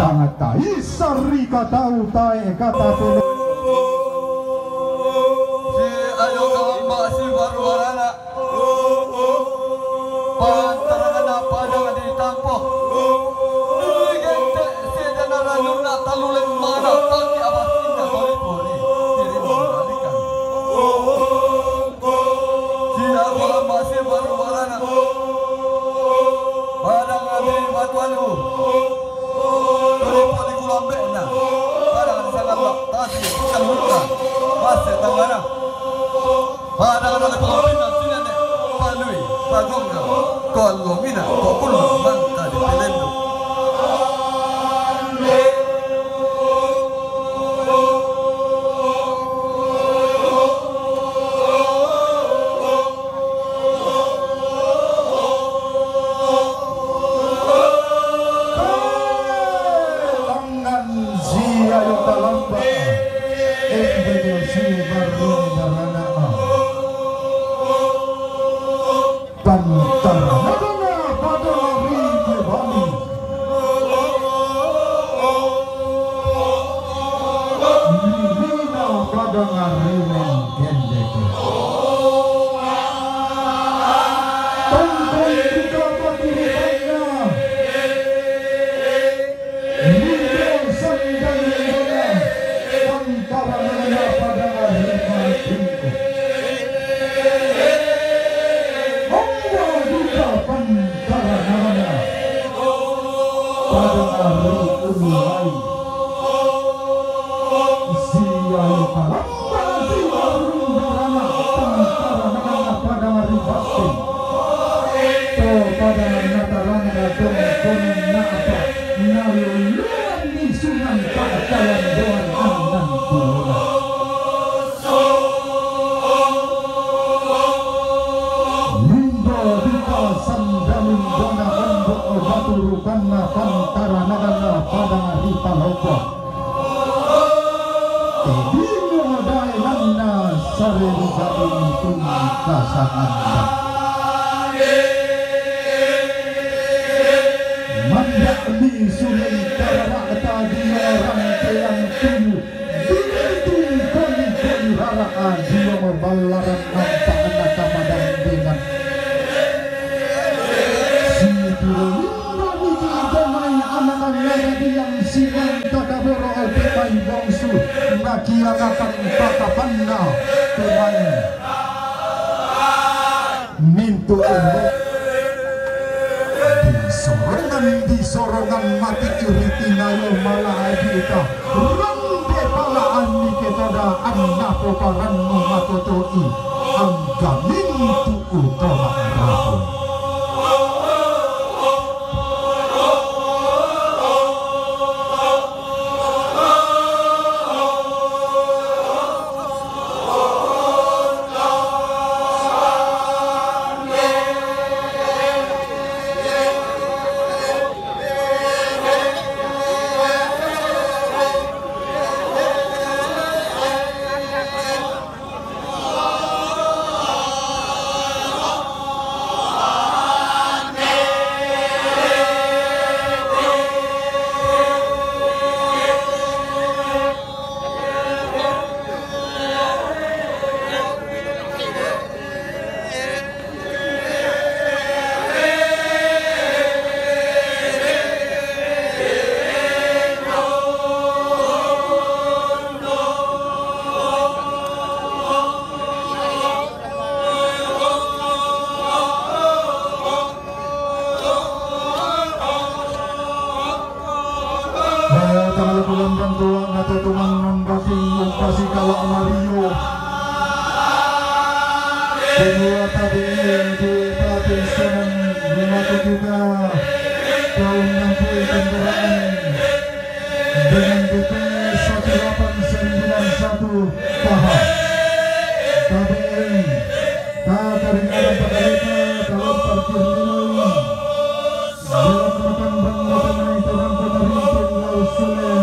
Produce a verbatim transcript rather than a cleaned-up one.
Tangata isari katau tae kata pele. Si ayo kalamba si baru barana. Pantarangan padang di tampo. Di gente si dana ranuna talulen mana pagi abasina bali poli. Diri membalikan. Si ayo kalamba si baru barana. Padang di batu alu. Turipo di kulambena. Padang di sangat tasi kaluka. Mase tangana. Padang di pagopina sinane. Palui, pagongga. Kolomina, kopulo, mangka di pelendo. Tangan si ayo kalamba, ente si baru barana. Pantarangan pada hari kembali. Lilina pada hari menggendek. Tongkol buka batu rupanya. Limo sandal lima. Pantarangan pada hari mati. Onggo duka pantarangan pada hari mulai. Sia luka lambang si warung barana pantarangan pada hari bakti. To pada natarangan dong konon napa naluluan di sungan tak kawan doan anang tulungan. Lindo di kasan damin dona ombok batu rukanna pantaranagana pada hari palopo. Tedingo daenanna sare ruga untung kasanganda. Mandak di suling tarara tadi orang telang tuyu. Bintu koni-koni rara adio maballaran nampakna kamadandingan. Situru lindo witi damai anakan naradiang sinang kakaboro ote mai bongsu nakianakan pakapanna pemain. Mintu umur. Disorongan, disorongan mati iri tinayo mala adita. Rong de pala anni ketoda anna poparanmu matotoi. Angga mintu utama rabu. Tanggal bulan dan tua nata tumang membating umpasi kalak Mario. Semua tadi di tadi senang mengaku juga kaum nampui kendaraan dengan D P satu delapan sembilan satu Taha. Tadi tak kering ada pada kita dalam parkir nilai. Dalam makan bang makan naik turun ke marintin laut sule.